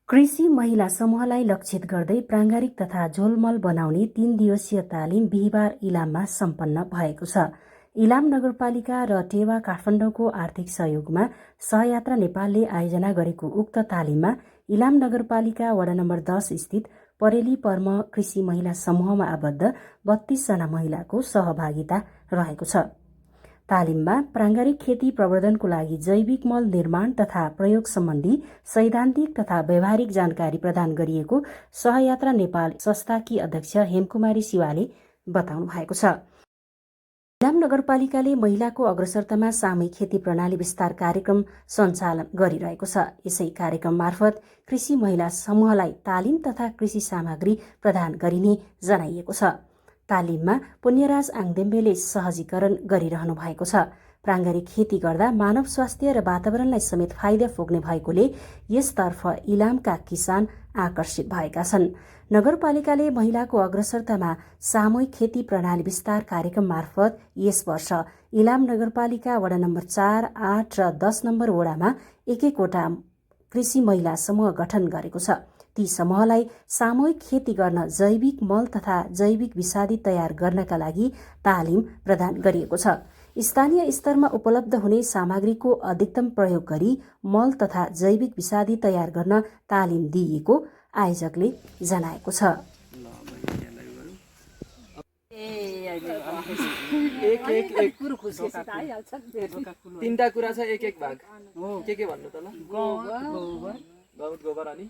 कृषि महिला समूहलाई लक्षित गर्दै प्राङ्गारिक तथा झोलमल बनाउने 3 दिवसीय तालिम बिहिबार इलाममा सम्पन्न भएको छ। इलाम नगरपालिका र टेवा काठमाडौँको आर्थिक सहयोगमा सहयात्रा नेपालले आयोजना गरेको उक्त तालिममा इलाम नगरपालिका वडा नम्बर 10 स्थित परेली पर्म कृषि महिला समूहमा आबद्ध 32 जना महिलाको सहभागिता रहेको छ। तालिममा प्राङ्गारिक खेती प्रवर्धनको लागि जैविक मल निर्माण तथा प्रयोग सम्बन्धी सैद्धान्तिक तथा व्यावहारिक जानकारी प्रदान गरिएको सहयात्रा नेपाल संस्थाकी अध्यक्ष हेमकुमारी शिवाले बताउनु भएको छ। इलाम नगरपालिकाले महिलाको अग्रसरतामा सामूहिक खेती प्रणाली विस्तार कार्यक्रम सञ्चालन गरिरहेको छ। यसै कार्यक्रम मार्फत कृषि महिला समूहलाई तालिम तथा कृषि सामग्री प्रदान गरिने जनाइएको छ। तालिममा पुण्यराज आङदेम्बेले सहजीकरण गरिरहनु भएको छ। प्राङ्गारिक खेती गर्दा मानव स्वास्थ्य र वातावरणलाई समेत फाइदा पुग्ने भएकोले यसतर्फ इलामका किसान आकर्षित भएका छन्। नगरपालिकाले महिलाको अग्रसरतामा सामूहिक खेती प्रणाली विस्तार कार्यक्रम मार्फत यस वर्ष इलाम नगरपालिका वडा नम्बर 4, 8 र 10 नम्बर वडामा एक-एकवटा कृषि महिला समूह गठन गरेको छ। ती समूहलाई सामूहिक खेती गर्न जैविक मल तथा जैविक विषादी तयार गर्नका लागि तालिम प्रदान गरिएको छ। स्थानीय स्तरमा उपलब्ध हुने सामग्रीको अधिकतम प्रयोग गरी मल तथा जैविक विषादी तयार गर्न तालिम दिइएको आयोजकले जनाएको छ। तीनटा कुरा छ, एक भाग के भन्नु त ल? गौत, गोबर अनि